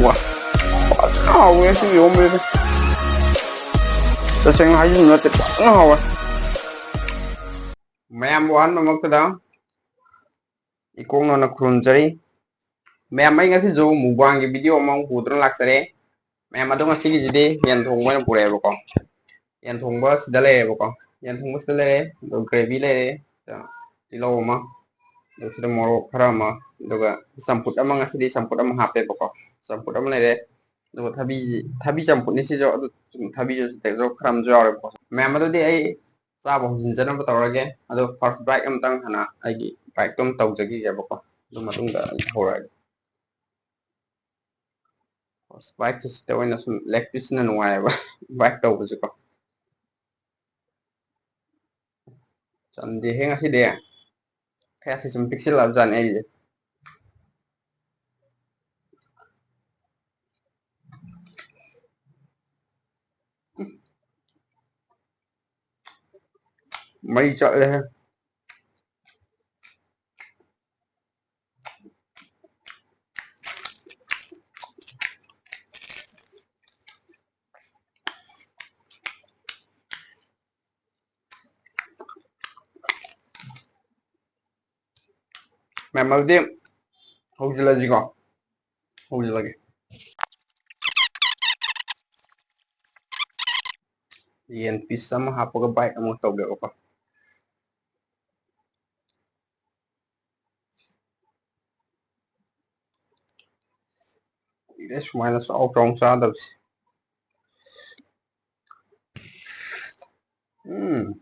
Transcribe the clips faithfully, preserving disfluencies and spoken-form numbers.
ꯋꯥ, ꯐꯖꯅ ꯍꯥꯎꯋꯦ ꯉꯁꯤ ꯏꯔꯣꯝꯕꯁꯦ꯫ ꯇꯁꯦꯡꯅ ꯍꯥꯏꯖꯤꯟꯕ ꯅꯠꯇꯦ, ꯐꯖꯅ ꯍꯥꯎꯋꯦ꯫ ꯃꯌꯥꯝꯕꯨ ꯑꯍꯥꯟꯕꯃꯛꯇꯗ ꯏꯀꯣꯛꯅꯅ ꯈꯨꯔꯨꯝꯖꯔꯤ꯫ ꯃꯌꯥꯝ, ꯑꯩ ꯉꯁꯤꯁꯨ mukbangꯒꯤ video ꯑꯃꯃꯨꯛ ꯄꯨꯗꯨꯅ ꯂꯥꯛꯆꯔꯦ꯫ ꯃꯌꯥꯝ, ꯑꯗꯣ ꯉꯁꯤꯒꯤꯁꯤꯗꯤ ꯌꯦꯟ ꯊꯣꯡꯕ ꯑꯣꯏꯅ ꯄꯨꯔꯛꯑꯦꯕꯀꯣ꯫ ꯌꯦꯟ ꯊꯣꯡꯕ ꯁꯤꯗ ꯂꯩꯔꯦꯕꯀꯣ꯫ ꯌꯦꯟ ꯊꯣꯡꯕ ꯁꯤꯗ ꯂꯩꯔꯦ, ꯑꯗꯣ gravy ꯂꯩꯔꯦ, ꯑꯗ ꯇꯤꯜꯍꯧ ꯑꯃ, ꯑꯗꯨꯒ ꯁꯤꯗ ꯃꯣꯔꯣꯛ ꯈꯔ ꯑꯃ, ꯑꯗꯨꯒ ꯆꯝꯐꯨꯠ ꯑꯃ, ꯉꯁꯤꯗꯤ ꯆꯝꯐꯨꯠ ꯑꯃ ꯍꯥꯞꯄꯦꯕꯀꯣ꯫ ꯆꯝꯐꯨꯠ ꯑꯃ ꯂꯩꯔꯦ, ꯑꯗꯨꯒ ꯊꯕꯤ, ꯊꯕꯤ ꯆꯝꯐꯨꯠꯅꯤ ꯁꯤꯁꯨ, ꯑꯗꯨ ꯊꯕꯤꯁꯨ ꯁꯤꯗꯁꯨ ꯈꯔ ꯑꯃꯁꯨ ꯌꯥꯎꯔꯦꯕꯀꯣ꯫ ꯃꯌꯥꯝ, ꯑꯗꯨꯗꯤ ꯑꯩ ꯆꯥꯕ ꯍꯧꯖꯤꯟꯖꯅꯕ ꯇꯧꯔꯒꯦ꯫ ꯑꯗꯣ first bite ꯑꯃꯇꯪ ꯍꯥꯟꯅ ꯑꯩꯒꯤ biteꯇꯣ ꯑꯃ ꯇꯧꯖꯈꯤꯒꯦꯕꯀꯣ, ꯑꯗꯨ ꯃꯇꯨꯡꯗ ꯑꯩ ꯍꯧꯔꯛꯑꯒꯦ꯫ First biteꯁꯦ ꯁꯤꯗ ꯑꯣꯏꯅ ꯁꯨꯝ leg pieceꯅ ꯅꯨꯡꯉꯥꯏꯌꯦꯕ bite ꯇꯧꯕꯁꯦꯀꯣ꯫ ꯆꯟꯗꯦꯍꯦ ꯉꯁꯤꯗꯤ꯫ ꯈꯌꯥꯁꯦ ꯁꯨꯝ ꯄꯤꯛꯁꯤꯜꯂꯛꯑꯕ ꯖꯥꯠꯅꯦ ꯑꯩꯒꯤꯁꯦ꯫ ꯃꯩ ꯆꯠꯂꯦꯍꯦ꯫ ꯃꯌꯥꯝ, ꯑꯗꯨꯗꯤ ꯍꯧꯖꯤꯜꯂꯁꯤꯀꯣ꯫ ꯍꯧꯖꯤꯜꯂꯒꯦ꯫ ꯌꯦꯟ piece ꯑꯃ ꯍꯥꯞꯄꯒ bite ꯑꯃ ꯇꯧꯒꯦꯕꯀꯣ꯫ ꯀꯨꯏꯔꯦ ꯁꯨꯃꯥꯏꯅ ꯆꯥꯎ ꯆꯥꯎꯅ ꯆꯥꯗꯕꯁꯦ꯫ ꯎꯝ꯫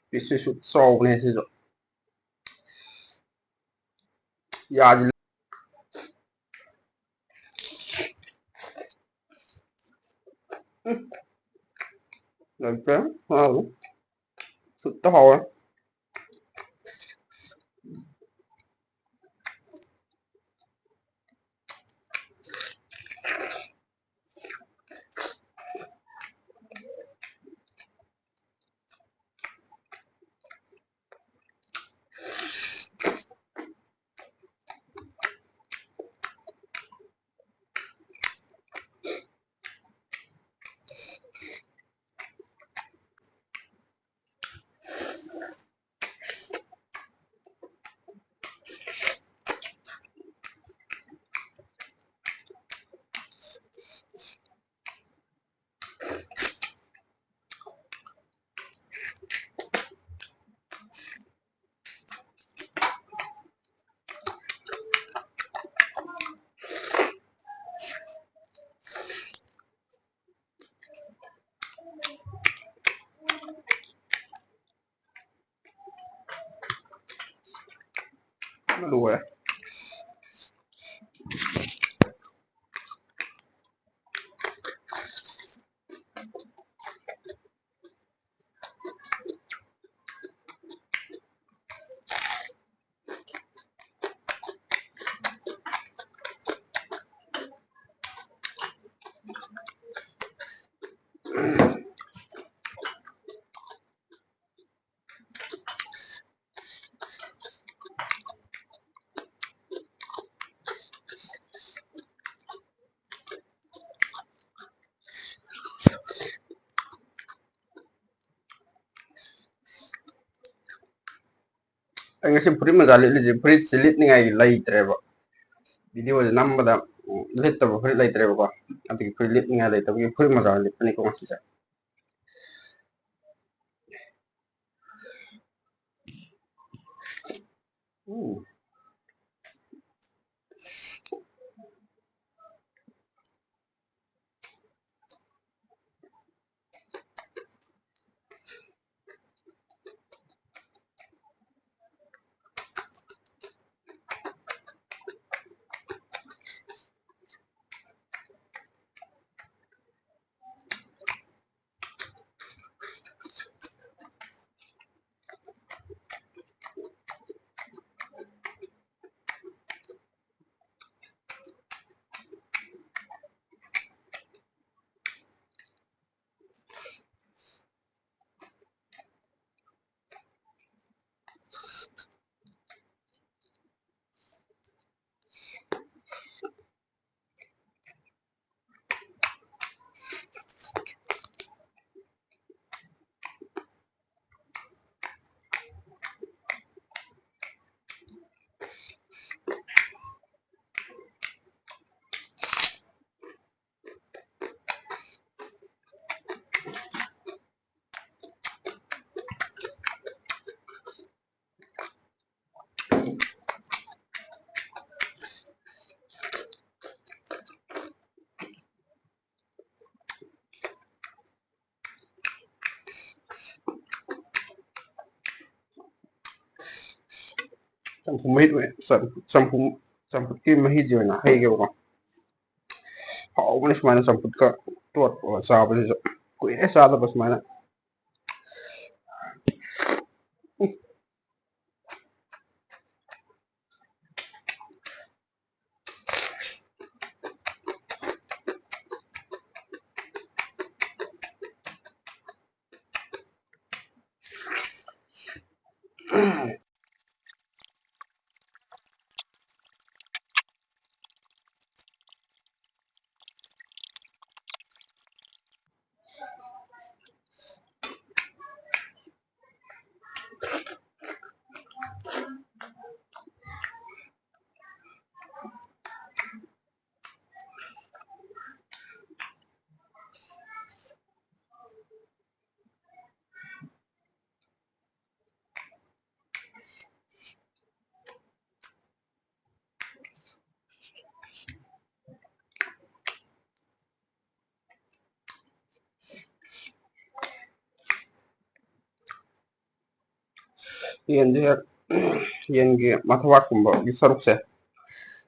ꯄꯤꯁꯁꯤꯁꯨ ꯆꯥꯎꯕꯅꯦ ꯁꯤꯁꯨ꯫ ꯌꯥꯁꯤ ꯎꯝ꯫ ꯂꯩꯇ꯭ꯔꯦ꯫ ꯍꯥꯎ꯫ ꯁꯨꯠꯇ ꯍꯥꯎꯋꯦ꯫ ꯂꯣꯏꯔꯦ꯫ ꯑꯩ ꯉꯁꯤ ꯐꯨꯔꯤꯠ ꯃꯆꯥ ꯂꯤꯠꯂꯤꯁꯦ, ꯐꯨꯔꯤꯠꯁꯦ ꯂꯤꯠꯅꯤꯡꯉꯥꯏꯒꯤ ꯂꯩꯇ꯭ꯔꯦꯕ꯫ ꯚꯤꯗꯤꯑꯣꯁꯦ ꯅꯝꯕꯗ, ꯎꯝ, ꯂꯤꯠꯇꯕ ꯐꯨꯔꯤꯠ ꯂꯩꯇ꯭ꯔꯦꯕꯀꯣ꯫ ꯑꯗꯨꯒꯤ ꯐꯨꯔꯤꯠ ꯂꯤꯠꯅꯤꯡꯉꯥꯏ ꯂꯩꯇꯕꯒꯤ ꯐꯨꯔꯤꯠ ꯃꯆꯥ ꯂꯤꯠꯄꯅꯤꯀꯣ ꯉꯁꯤꯁꯦ꯫ ꯎꯝ꯫ ꯆꯝꯐꯨꯠ ꯃꯍꯤ, ꯆꯝ-, ꯆꯝꯐꯨꯠ, ꯆꯝꯐꯨꯠꯀꯤ ꯃꯍꯤꯁꯦ ꯑꯣꯏꯅ ꯍꯩꯒꯦꯕꯀꯣ꯫ ꯍꯥꯎꯕꯅꯤ ꯁꯨꯃꯥꯏꯅ ꯆꯝꯐꯨꯠꯀ ꯇꯣꯠꯄꯒ ꯆꯥꯕꯁꯤꯁꯨ꯫ ꯀꯨꯏꯔꯦ ꯆꯥꯗꯕ ꯁꯨꯃꯥꯏꯅ꯫ ꯌꯦꯟꯁꯦ ꯍꯦꯛ, ꯌꯦꯟꯒꯤ ꯃꯊꯕꯥꯛꯀꯨꯝꯕꯒꯤ ꯁꯔꯨꯛꯁꯦ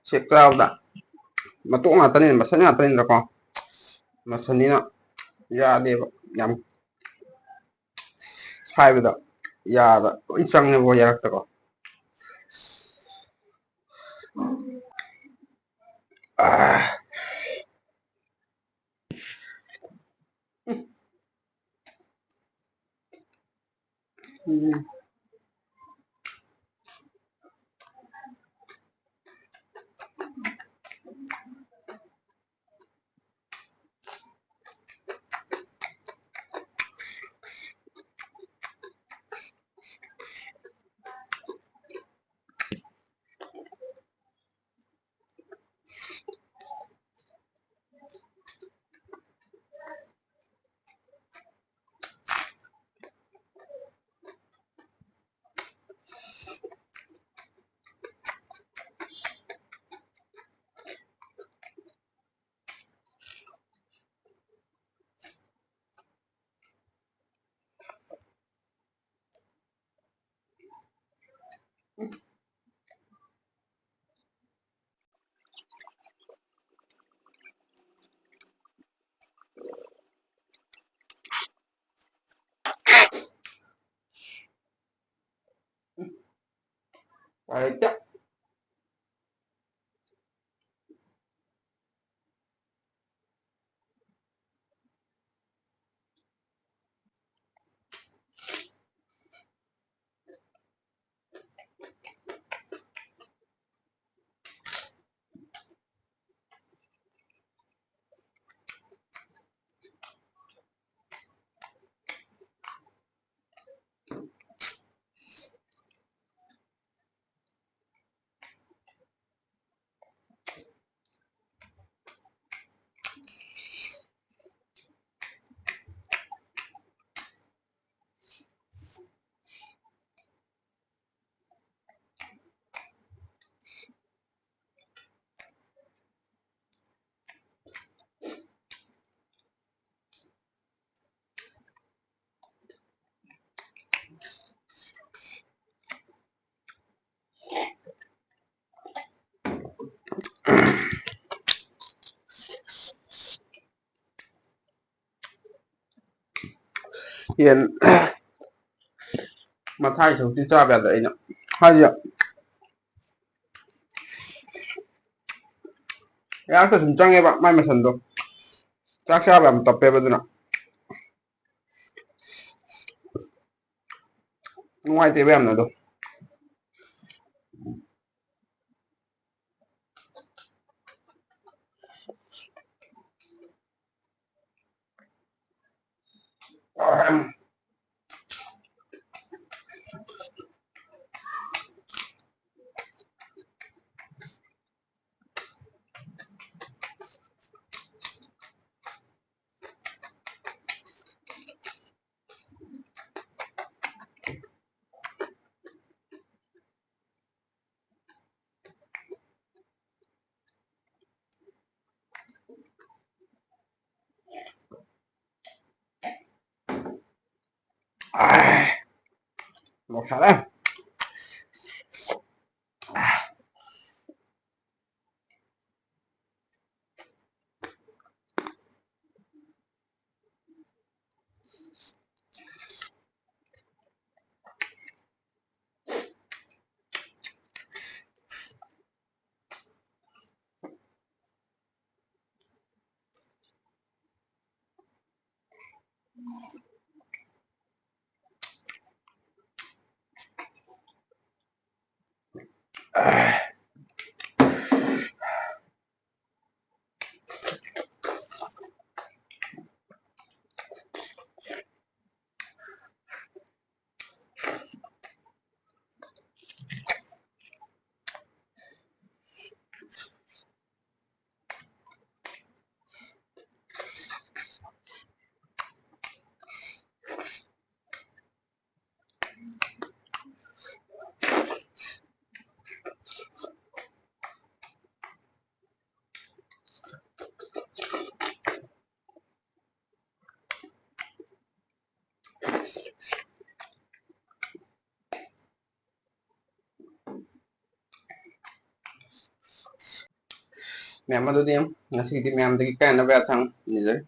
ꯁꯦꯛ ꯆꯥꯕꯗ ꯃꯇꯣꯛ ꯉꯥꯛꯇꯅꯤꯅ, ꯃꯁꯟ ꯉꯥꯛꯇꯅꯤꯅꯀꯣ, ꯃꯁꯟꯅꯤꯅ ꯌꯥꯗꯦꯕ, ꯌꯥꯝ ꯁꯥꯏꯕꯗ ꯌꯥꯗ ꯂꯣꯏ ꯆꯪꯉꯦꯕ ꯌꯥꯔꯛꯇꯀꯣ꯫ ꯑꯥ꯫ ꯎꯝ꯫ ꯎꯄꯥꯏ ꯂꯩꯇꯦ꯫ ꯌꯦꯟ ꯃꯊꯥꯒꯤ ꯁꯔꯨꯛꯇꯤ ꯆꯥꯕ ꯌꯥꯗ꯭ꯔꯦ ꯑꯩꯅ꯫ ꯍꯥꯏꯗꯤ ꯌꯥꯔꯛꯇ ꯁꯨꯝ ꯆꯪꯉꯦꯕ ꯃꯥꯏ ꯃꯁꯟꯗꯣ꯫ ꯆꯥꯛ ꯆꯥꯕ ꯌꯥꯝ ꯇꯞꯄꯦꯕ ꯑꯗꯨꯅ꯫ ꯅꯨꯡꯉꯥꯏꯇꯦꯕ ꯌꯥꯝꯅ ꯑꯗꯣ꯫ ꯃꯣꯔꯣꯛ ꯁꯥꯔꯦ꯫ ꯃꯌꯥꯝ ꯑꯗꯨꯗꯤ ꯉꯁꯤꯒꯤꯗꯤ ꯃꯌꯥꯝꯗꯒꯤ ꯀꯥꯏꯅꯕ ꯌꯥꯊꯪ ꯅꯤꯖꯔꯤ꯫